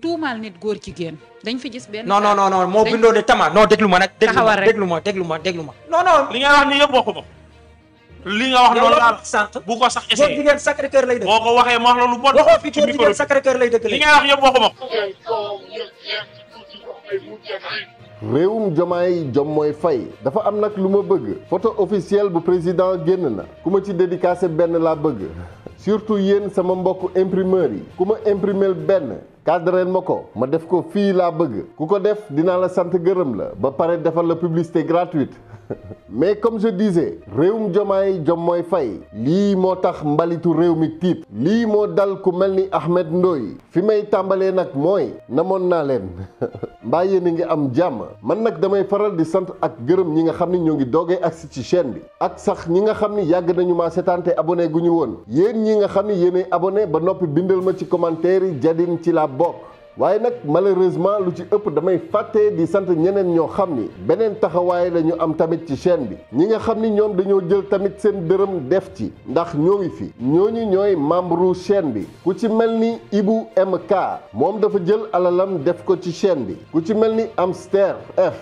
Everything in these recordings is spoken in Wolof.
tuumaal nit góor jigéen dañ fi gis benn. non moo bindoo de tama non déglu ma nag. taxawal rek déglu ma. non. li nga wax ni yëpp bokk ma. li nga wax noonu daal sant bu ko sax essayé. góor jigéen Sacré Cœur lay dëkk. boo ko waxee ma wax la lu bon. waxoo fi góor jigéen Sacré Cœur lay dëkk. li nga wax yëpp bokk ma. réewum Diomaye mooy fay dafa am nag lu ma bëgg photo officielle bu président génn na ku ma ci dédicacé benn laa bëgg surtout yéen sama mbokk imprimeur yi ku ma imprimel benn cadreel ma ko ma def ko fii laa bëgg ku ko def dinaa la sant gërëm la ba pare defal la publicité gratuite mais comme je disais réewum Diomaye mooy fay lii moo tax mbalitu réew mi tiit lii moo dal ku mel ni Ahmed Ndoye fi may tàmbalee nag mooy namoon naa leen mbaa yéen a ngi am jàmm man nag damay faral di sant ak gërëm ñi nga xam ni ñoo ngi doogee agsi ci chaîne bi ak sax ñi nga xam ni yàgg nañu maa seetaante abonné gu ñu woon yéen ñi nga xam ni yéenay abonné ba noppi bindal ma ci commentaire yi Jadine ci la bokk waaye nag malheureusement lu ci ëpp damay fàtte di sant ñeneen ñoo xam ni beneen taxawaay la ñu am tamit ci chaîne bi ñi nga xam ni ñoom dañoo jël tamit seen dërëm def ci ndax ñoo ngi fi ñooñu ñooy membre chaîne bi ku ci mel ni Ibou MK moom dafa jël alalam def ko ci chaîne bi ku ci mel ni Amster F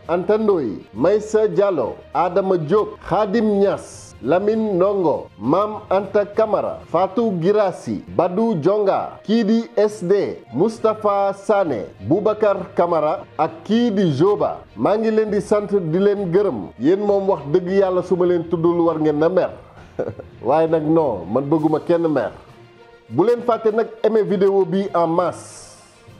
Anta Ndoye Maysa Diallo Adama Diop Khadim Niass Lamine Ndongo Mam Anta Camara Fatou Girassi Badou Jonga kii di SD Moustapha Sané Boubacar Camara ak kii di Joba maa ngi leen di sant di leen gërëm yéen moom wax dëgg yàlla su ma leen tuddul war ngeen na mer waaye nag non man bëgguma kenn mer bu leen fàtte nag aimer vidéo bi en masse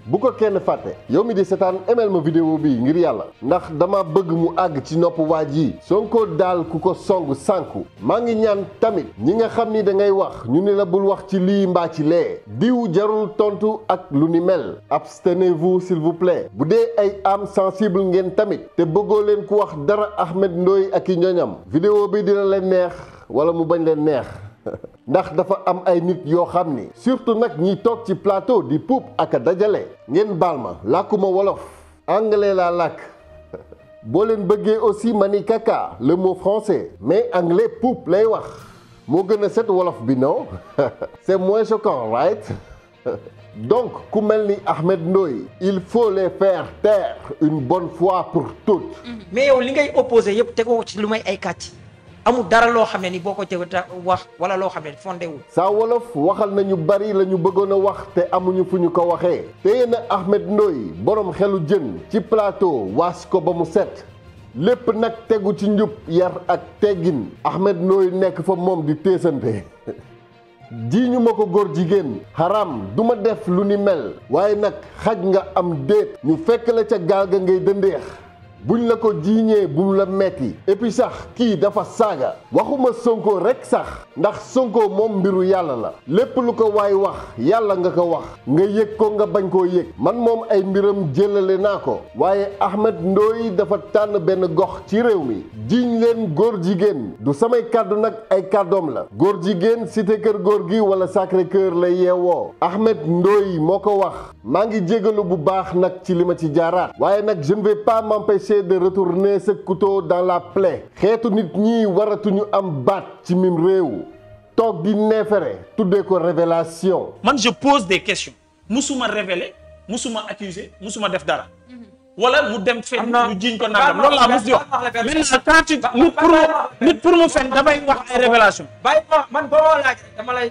bu ko kenn fàtte yow mi di seetaan emel ma vidéo bi ngir yàlla ndax dama bëgg mu àgg ci nopp waa ji Sonko daal ku ko song sànku maa ngi ñaan tamit ñi nga xam ni da ngay wax ñu ni la bul wax ci lii mbaa ci lee diw jarul tontu ak lu ni mel abstenez-vous s'il vous plaît bu dee ay âme sensible ngeen tamit te bëggoo leen ku wax dara Ahmed Ndoye ak i ñoñam vidéo bi dina leen neex wala mu bañ leen neex ndax dafa am ay nit yoo xam ni surtout nag ñiy toog ci plateau di puub ak a dajale ngeen baal ma làkkuma wolof anglais laa làkk boo leen bëggee aussi ma ni kaka le mot français mais anglais puub lay wax moo gën a set wolof bi non c'est moins choquant right donc ku mel ni Ahmed Ndoye il faut les faire taire une bonne fois pour toutes mais yow li ngay opposé yëpp tegoo ci lu may ay kàcc amul dara loo xam ne ni boo ko tegu wax wala loo xam ne fondé wu saa wolof waxal nañu bari la ñu bëggoon a wax te amuñu fu ñu ko waxee téye na Ahmed Ndoye borom xelu jën ci plateau waas ko ba mu set lépp nag tegu ci njub yar ak teggin Ahmed Ndoye nekk fa moom di téesante ji ñu ma ko góor jigéen haram du ma def lu ni mel waaye nag xaj nga am déet ñu fekk la ca gaal ga ngay dëndeex buñ la ko jiiñee bu mu la metti et puis sax kii dafa saaga waxuma Sonko rek sax ndax Sonko moom mbiru yàlla la lépp lu ko waay wax yàlla nga ko wax nga yëg ko nga bañ koo yëg man moom ay mbiram jëlale naa ko waaye Ahmed Ndoye dafa tànn benn gox ci réew mi jiiñ leen góor jigéen du samay kàddu nag ay kàddoom la góor jigéen cité kër góor gi wala Sacré Cœur lay yeewoo Ahmed Ndoye moo ko wax maa ngi jégalu bu baax nag ci li ma ci jaaraat waaye nag je ne vais pas m'empêcher de retourner ce couteau dans la plaie xeetu nit ñi waratuñu am baat ci mim réew toog di neefere tuddee ko révélation man je pose des questions musuma révéler musuma accuser musuma def dara wala mu dem fen ñu jiñ ko nangam loolu laa mus di wax maintenant quand tu nit pour mu fen damay wax ay révélation bàyyi man boo laaj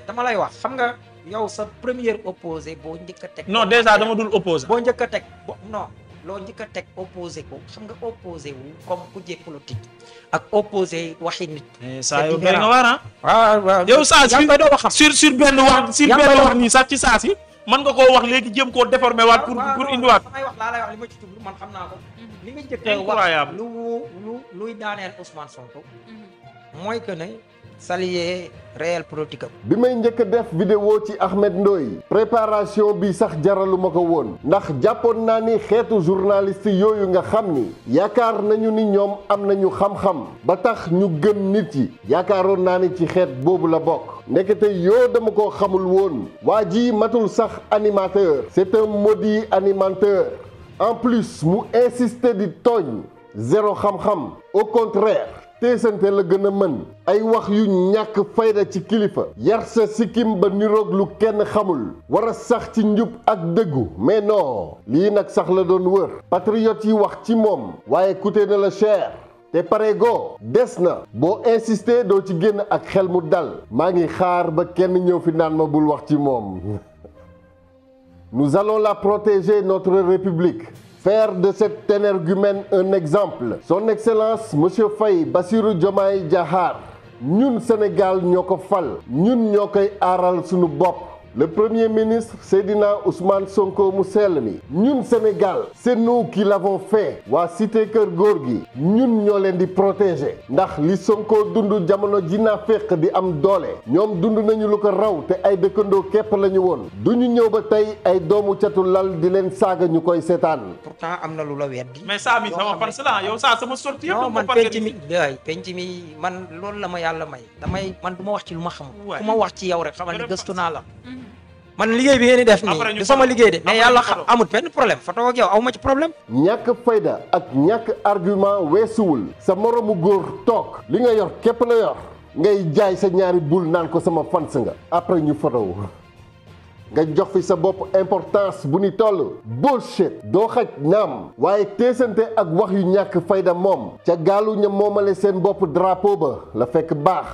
dama lay wax xam nga yow sa premier opposé boo njëkk a teg non déjà dama dul opposé boo njëkk a teg non loo njëkk a teg opposé ko xam nga opposé wu comme ku jee politique ak opposé waxi nit. saa yow bëri nga war waaw yow saa sur benn wax nii sax ci saa si mën nga koo wax léegi jëm koo déformé waat pour indiwaat. damay wax laa lay wax li ma ci jublu man xam naa ko. li nga njëkk a wax luy daaneel Ousmane Sonko. mooy que ne saluer réel politique am. bi may njëkk a def vidéo ci Ahmed Ndoye préparation bi sax jaraluma ko woon ndax jàppoon naa ni xeetu journaliste yooyu nga xam ni yaakaar nañu ni ñoom am nañu xam-xam ba tax ñu gën nit yi yaakaaroon naa ni ci xeet boobu la bokk ndekete yoo dama ko xamul woon waa ji matul sax animateur c'est un maudit animateur en plus mu insister di tooñ zéro xam-xam au contraire teesante la gën a mën ay wax yu ñàkk fayda ci kilifa yar sa sikkim ba niroog lu kenn xamul war a sax ci njub ak dëggu mais non lii nag sax la doon wër patriote yi wax ci moom waaye coûté na la cher te pare go des na boo insister doo ci génn ak xel mu dal maa ngi xaar ba kenn ñëw fi naan ma bul wax ci moom. Nous allons la protéger, notre République. Faire de cet énergumène un exemple. Son Excellence Monsieur Faye Bassirou Diomaye Diakhar ñun Sénégal ñoo ko fal ñun ñoo koy aaral suñu bopp. Le Premier ministre Seydina Ousmane Sonko mu sell mi ñun Sénégal c'est nous qui l'avons fait waa cité Kër Gorgui ñun ñoo leen di protéger ndax li Sonko dund jamono ji naa fekk di am doole ñoom dund nañu lu ko raw te ay dëkkandoo képp la ñu woon du ñu ñëw ba tey ay doomu catu lal di leen saaga ñu koy seetaan. pourtant am na lu la weddi. mais saa mi sama parce que yow saa sama sortie yëpp. non man penc mi man loolu la ma yàlla may man du ma wax ci lu ma xamul. ku ma wax ci yow rek xamal ni gëstu naa la. man liggéey bi ngeen di def nii du sama liggéey de mais yàlla xam amul benn problème fa toog ak yow aw ma ci problème. ñàkk fayda ak ñàkk argument weesuwul sa moromu góor toog li nga yor képp la yor ngay jaay sa ñaari bul naan ko sama fans nga après ñu photo nga jox fi sa bopp importance bu ni toll bullshit doo xaj naam waaye teesante ak wax yu ñàkk fayda moom ca gaalu ña moomale seen bopp drapeau ba la fekk baax.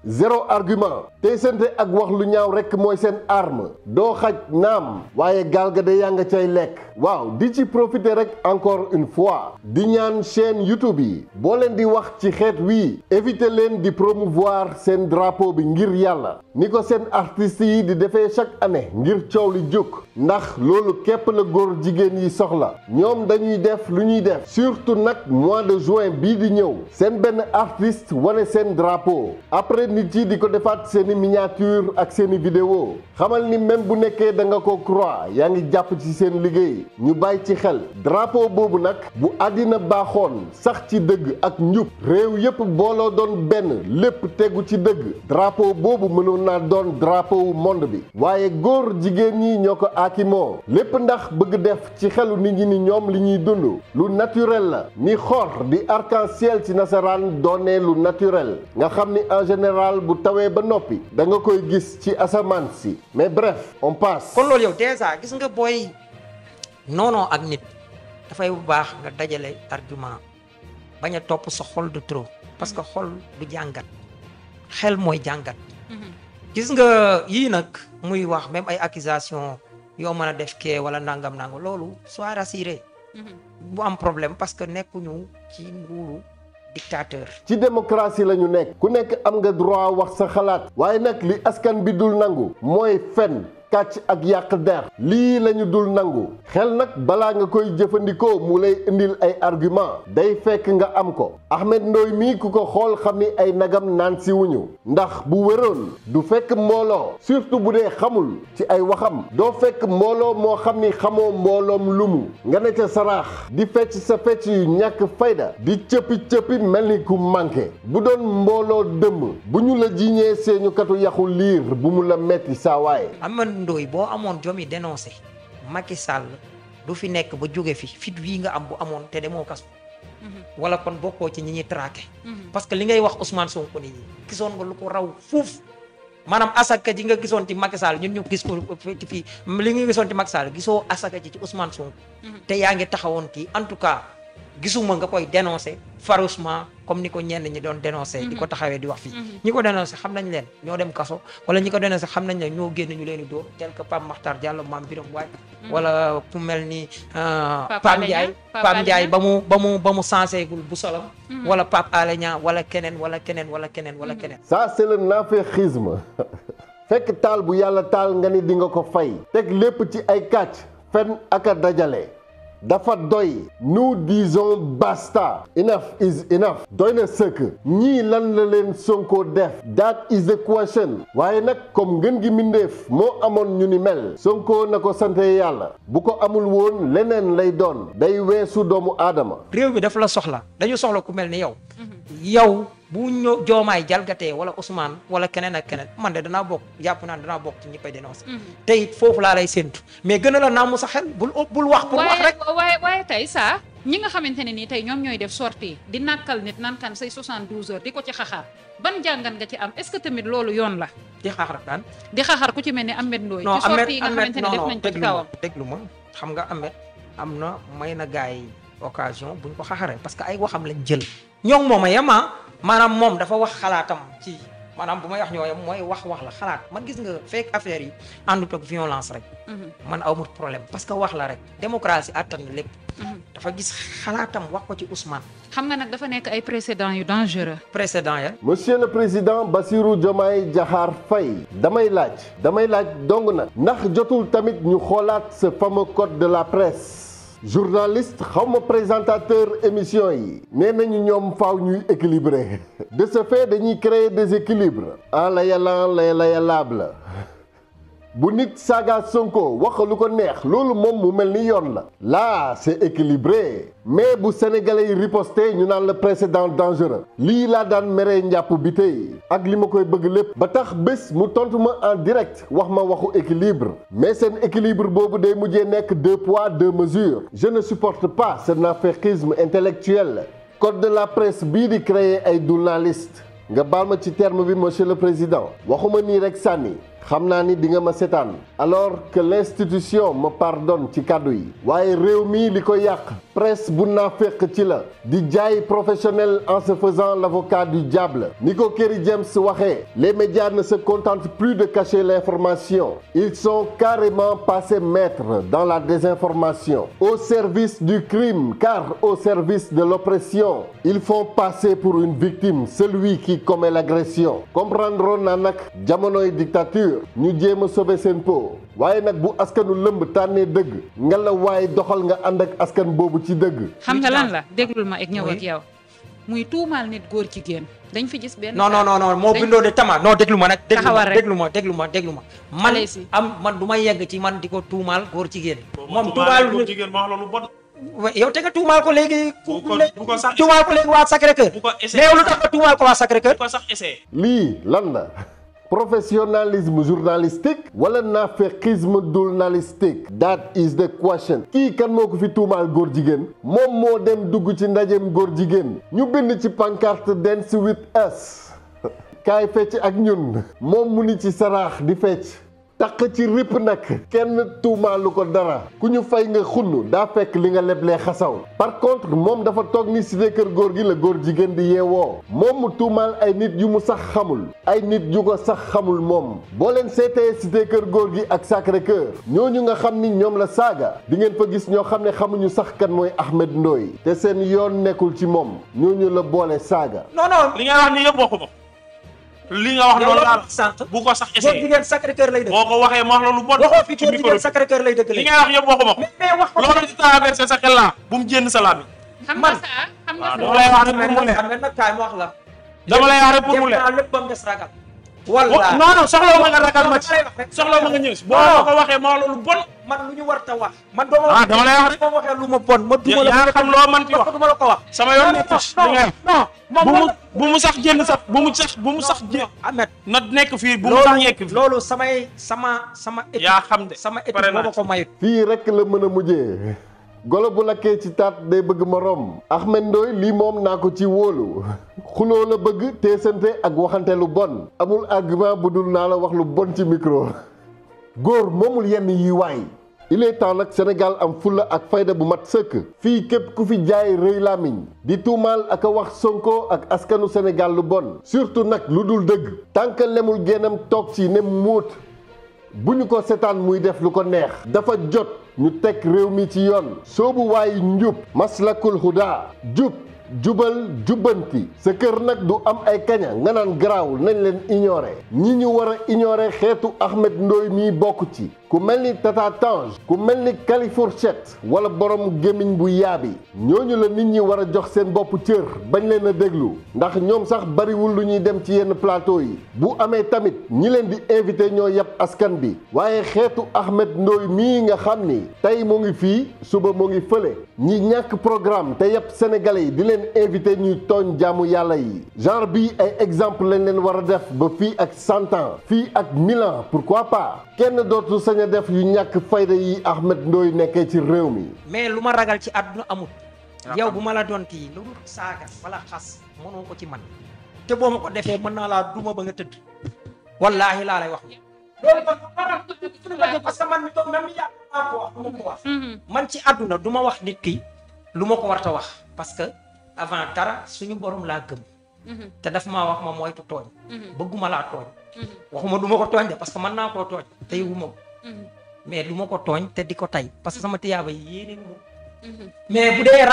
zéro argument teesante ak wax lu ñaaw rekk mooy seen arme doo xaj naam waaye gaal ga de yaa nga cay lekk waaw di ci profiter rek encore une fois di ñaan chaîne YouTube yi boo leen di wax ci xeet wii éviter leen di promouvoir seen drapeau bi ngir yàlla ni ko seen artistes yi di defee chaque année ngir coow li jóg ndax loolu képp la góor jigéen yi soxla ñoom dañuy def lu ñuy def surtout nag mois de juin bii di ñëw seen benn artiste wane seen drapeau après nit yi di ko defaat seeni miniature ak seeni vidéo xamal ni même bu nekkee da nga ko croix yaa ngi jàpp ci seen liggéey ñu bàyyi ci xel drapeau boobu nag bu àddina baaxoon sax ci dëgg ak njub réew yépp booloo doon benn lépp tegu ci dëgg drapeau boobu mënoon naa doon drapeau monde bi waaye góor jigéen ñi ñoo ko aakimoo lépp ndax bëgg def ci xelu nit ñi ni ñoom li ñuy dund lu naturel la ni xor di arc-en-ciel ci nasaraan doonee lu naturel nga xam ni en général bu tawee ba noppi da nga koy gis ci asamaan si mais bref on passe. kon loolu yow déjà gis nga booy noonoo ak nit dafay bu baax nga dajale argument bañ a topp sa xol de trop parce que xol du jàngat xel mooy jàngat. gis nga yii nag muy wax même ay accusation yoo mën a def kee wala nangam loolu sois rassuré. bu am problème parce que nekkuñu ci nguuru dictateur. ci démocratie la ñu nekk ku nekk am nga droit wax sa xalaat waaye nag li askan bi dul nangu mooy fen kàcc ak yàq der lii la ñu dul nangu xel nag balaa nga koy jëfandikoo mu lay indil ay argument day fekk nga am ko Ahmed Ndoye mii ku ko xool xam ni ay nagam naan si wuñu ndax bu wéroon du fekk mbooloo surtout bu dee xamul ci ay waxam doo fekk mbooloo moo xam ni xamoo mbooloom lumu nga ne ca saraax di fecc sa fecc yu ñàkk fayda di cëppi mel ni ku manqué bu doon mbooloo dëmm bu ñu la jiiñee seeñu katu yaxu liir bu mu la metti saa waaye Ndoy boo amoon jom yi dénoncé Macky Sall du fi nekk ba jóge fi fit wii nga am bu amoon te demoo kaso wala kon bokkoo ci ñi ñuy traqué parce que li ngay wax Ousmane Sonko nii gisoon nga lu ko raw fuuf maanaam asaka ji nga gisoon ci Macky Sall ñun ñu gis ko fii li nga gisoon ci Macky Sall gisoo asaka ji ci Ousmane Sonko te yaa ngi taxawoon kii en tout cas gisuma nga koy dénoncé farouchement comme ni ko ñenn ñi doon dénoncé di ko taxawee di wax fii ñi ko dénoncé xam nañ leen ñoo dem kaso wala ñi ko dénoncé xam nañ leen ñoo génn ñu leen di dóor tel que Pape Makhtar Diallo Mame Birame Wathie wala ku mel ni Pape Ndiaye ba mu senségul bu solam wala Pape Alé Niang wala keneen ça c'est le naaféqisme fekk taal bu yàlla taal nga ni di nga ko fay teg lépp ci ay kàcc fen ak a dajale dafa doy nous disons basta enough is enough doy na sëkk ñii lan la leen Sonko def that is the question waaye nag comme ngeen gi mindeef moo amoon ñu ni mel Sonko na ko sante yàlla bu ko amul woon leneen lay doon day weesu doomu aadama réew mi dafa la soxla dañu soxla ku mel ni yow bu ñëw Diomaye jalgatee wala Ousmane wala keneen ak keneen man de danaa bokk jàpp naa danaa bokk ci ñi koy dénoncé te it foofu laa lay séntu mais gën a la naamu sa xel bul wax pour wax rek waaye tey saa ñi nga xamante ne nii tey ñoom ñooy def sortie di nàkkal nit naan kan say 72 heures di ko ci xaxaar ban jàngat nga ci am est-ce que tamit loolu yoon la. di xaaxar daan. di xaxaar ku ci mel ne Ahmed Ndoye. non ci sortie yi nga xamante ne def nañ ko ci kawam. déglu ma xam nga Ahmed am na may na gars yi occasion buñ ko xaxaree parce que ay waxam lañ jël. ñoo ngi moom a yem maanaam moom dafa wax xalaatam ci maanaam bu may wax ñooyam mooy wax la xalaat man gis nga fekk affaire yi àndut ak violence rek. man awmut problème parce que wax la rek démocratie attan na lépp. dafa gis xalaatam wax ko ci Ousmane. xam nga nag dafa nekk ay précédents yu dangereux. précédent ya. Monsieur le Président Bassirou Diomaye Diakhar Faye damay laaj dong na ndax jotul tamit ñu xoolaat ce fameux code de la presse. journaliste xawma présentateur émission yi nee nañu ñoom faaw ñuy équilibré de ce fait dañuy créer déséquilibre en layalable bu nit saaga Sonko wax lu ko neex loolu moom mu mel ni yoon la là c'est équilibré mais bu sénégalais yi riposté ñu naan le précédent dangereux lii laa daan meree njàpp bi tey ak li ma koy bëgg lépp ba tax bés mu tontu ma en direct wax ma waxu équilibre mais seen équilibre boobu day mujjee nekk 2 poids 2 mesures je ne supporte pas ce naaféqisme intellectuel code de la presse bii di créer ay journalistes nga baal ma ci terme bi monsieur le président waxuma nii rek sànni xam naa ni di nga ma seetaan alors que l'institution me pardonne ci kàddu yi waaye réew mi li ko yàq presse bu naaféq ci la di jaay professionnel en se faisant l'avocat du diable ni ko Kerry James waxee les médias ne se contentent plus de cacher l'information ils sont carrément passés maîtres dans la désinformation au service du crime car au service de l'oppression ils font passer pour une victime celui qui commet l'agression comprendre naa nag jamonoy dictature ñu jéem a sauver seen peau waaye nag bu askanu lëmb tànnee dëgg nga la waaye doxal nga ànd ak askan boobu ci dëgg. xam nga lan la déglul ma ak ñëw ak yow muy tuumaal nit góor jigéen dañ fi gis benn. non moo bindoo de tama non déglu ma nag. taxawal rek déglu ma. man du ma yegg ci man di ko tuumaal góor jigéen. moom tuumaal góor jigéen ma wax loolu bon. yow te nga tuumaal ko léegi. bu ko sax tuumaal ko léegi waa Sacré-Cœur. bu ko essayé mais lu tax nga tuumaal ko waa Sacré-Cœur. bu ko sax essayé. lii lan la. professionnalisme journalistique wala naaféqisme journalistique that is the question kii kan moo ko fi tuumaal góor jigéen moom moo dem dugg ci ndajem góor jigéen ñu bind ci pancarte dance with us kaay fecc ak ñun moom mu ni ci saraax di fecc taq ci ripp nag kenn tuumaalu ko dara ku ñu fay nga xunn daa fekk li nga leblee xasaw par contre moom dafa toog ni cité kër góor gi la góor jigéen di yeewoo moom mu tuumaal ay nit yu mu sax xamul ay nit yu ko sax xamul moom boo leen seetee cité kër góor gi ak Sacré-Cœur ñooñu nga xam ni ñoom la saaga di ngeen fa gis ñoo xam ne xamuñu sax kan mooy Ahmed Ndoye te seen yoon nekkul ci moom ñooñu la boole saaga. non li nga wax ni yëpp waxu ko. li nga wax noonu laal sant bu ko sax essayé góor jigéen Sacré-Cœur lay dëkk. boo ko waxee ma wax la lu bon. waxoo fi góor jigéen Sacré-Cœur lay dëkk li ngay wax yëpp waxu ma ko. mais wax ko loolu di traversé sa xel la bu mu jénn sa laami. xam nga saa xam nga dama lay wax rek pour mu leer. xam nga nag kaay ma wax la. dama lay wax rek pour mu leer. lépp ba mu des ragal. wallaahi non soxlawu ma nga ragal ma ci soxlawu ma nga ñëw si boo ma ko waxee ma wax la lu bon. man lu ñu war ta wax. man doo ma dama lay wax rek ma waxee lu ma bon ma duma la. yaa xam loo mënti wax duma la ko wax. sama yoon nekk ci li nga wax bu mu sax génn sax bu mu sax génn. Ahmed na nekk fii bu mu sax yekk fii. loolu sama équipe yaa xam de sama équipe moo ma ko mayut. fii rek la mën a mujjee golo bu lakkee ci taat day bëgg moroom Ahmed Ndoye lii moom naa ko ci wóolu xuloo la bëgg teesante ak waxante lu bon amul argument bu dul naa la wax lu bon ci micro góor moomul yenn yi waay il est temps nag Sénégal am fulla ak fayda bu mat sëkk fii képp ku fi jaay rëy làmmiñ di tuumaal ak a wax Sonko ak askanu Sénégal lu bon surtout nag lu dul dëgg tànk lemul génnam toog ci ne muut bu ñu ko setaan muy def lu ko neex dafa jot ñu teg réew mi ci yoon soobu waaye njub maslakul huda jubal jubbanti sa kër nag du am ay kaña nga naan garaawul nañ leen ignorer ñi ñu war a ignorer xeetu Ahmed Ndoye mii bokk ci ku mel ni Tata Tange ku mel ni Kali Fourchette wala borom gémmiñ bu yaabi ñooñu la nit ñi war a jox seen bopp cër bañ leen a déglu ndax ñoom sax bariwul lu ñuy dem ci yenn plateau yi bu amee tamit ñi leen di invité ñoo yab askan bi waaye xeetu Ahmed Ndoye mii nga xam ni tey mu ngi fii suba mu ngi fële ñi ñàkk programme te yab sénégalais yi di leen invité ñuy tooñ jaamu yàlla yi genre bii ay exemple lañ leen war a def ba fii ak 100 ans fii ak 1000 ans pourquoi pas kenn dootu sañ a def yu ñàkk fayda yi Ahmed Ndoye nekkee ci réew mi. mais lu ma ragal ci àdduna amul. yow bu ma la doon kii lu dul saaga wala xas mënoo ko ci man te boo ma ko defee mën naa laa duma ba nga tëdd wallaahi laa lay wax loolu parce que man mi doon même yàgg naa ko wax du ma ko wax man ci àdduna du ma wax nit ki lu ma ko war ta wax parce que avant dara suñu borom laa gëm te daf maa wax ma moytu tooñ bëgguma laa tooñ waxuma du ma ko tooñ de parce que mën naa koo tooñ te yëguma ko mais du ma ko tooñ te di ko tay parce que sama tiyaaba yéene mais bu dee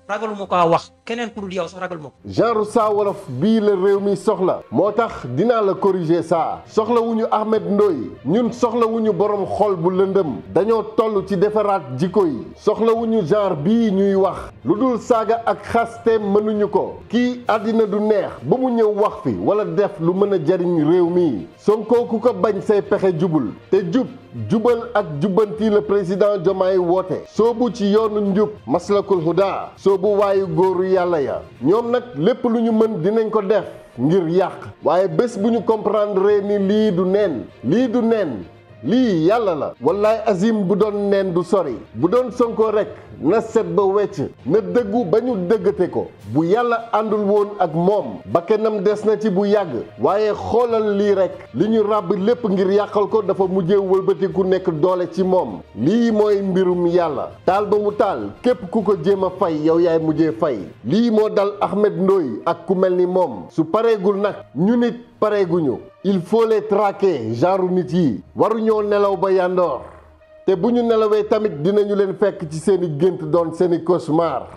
ragaluma ko wax keneen ku dul yow sax ragal ma ko. genre Saa Wolof bii la réew mi soxla moo tax dinaa la corriger saa soxla wuñu Ahmed Ndoye ñun soxla wuñu borom xol bu lëndëm dañoo toll ci defaraat jikko yi soxla wuñu genre bii ñuy wax lu dul saaga ak xaste mënuñu ko kii àddina du neex ba mu ñëw wax fi wala def lu mën a jariñ réew mi Sonko ku ko bañ say pexe jubul te jubal ak jubbanti la président Diomaye woote soobu ci yoonu njub maslakul huda soobu waayu góoru yàlla ya ñoom nag lépp lu ñu mën dinañ ko def ngir yàq waaye bés bu ñu comprendre ni lii du neen lii yàlla la wallaay azim bu doon neen du sori bu doon Sonko rek na set ba wecc na dëggu ba ñu dëggate ko bu yàlla àndul woon ak moom bakkanam des na ci bu yàgg waaye xoolal lii rek li ñu ràbb lépp ngir yàqal ko dafa mujjee wëlbatiku nekk doole ci moom lii mooy mbirum yàlla taal ba mu taal képp ku ko jéem a fay yow yaay mujjee fay lii moo dal Ahmed Ndoye ak ku mel ni moom su pareegul nag ñu nit pareeguñu il faut les traquer genre nit yi waruñoo nelaw ba yandoor te bu ñu nelawee tamit dinañu leen fekk ci seen i gént doon seen i cauchemar.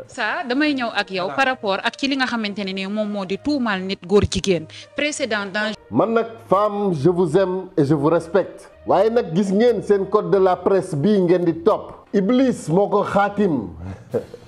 ça damay ñëw ak yow par rapport ak ci li nga xamante ne ni moom moo di tuumaal nit góor jigéen précédent danger. man nag femme je vous aime et je vous respecte waaye nag gis ngeen seen code de la presse bii ngeen di topp Iblis moo ko xaatim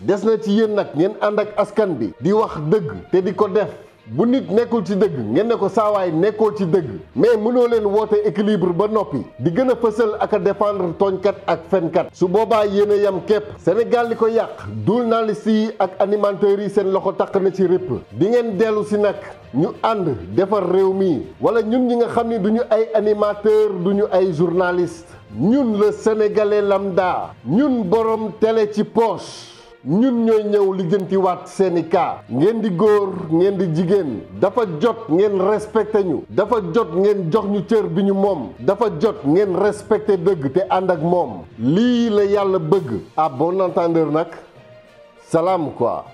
des na ci yéen nag ngeen ànd ak askan bi di wax dëgg te di ko def. bu nit nekkul ci dëgg ngeen ne ko saawaay nekkoo ci dëgg mais mënoo leen woote équilibre ba noppi di gën a fësal ak a défendre tooñkat ak fenkat su boobaa yéen a yam képp Sénégal li ko yàq journalistes yi ak animateurs yi seen loxo taq na ci répp di ngeen dellu si nag ñu ànd defar réew mi wala ñun ñi nga xam ni duñu ay animateur duñu ay journaliste ñun le sénégalais lambda ñun borom télé ci poche ñun ñooy ñëw lijjantiwaat seeni kaa ngeen di góor ngeen di jigéen dafa jot ngeen respecté ñu dafa jot ngeen jox ñu cër bi ñu moom dafa jot ngeen respecté dëgg te ànd ak moom lii la yàlla bëgg à bon entendeur nag salaam quoi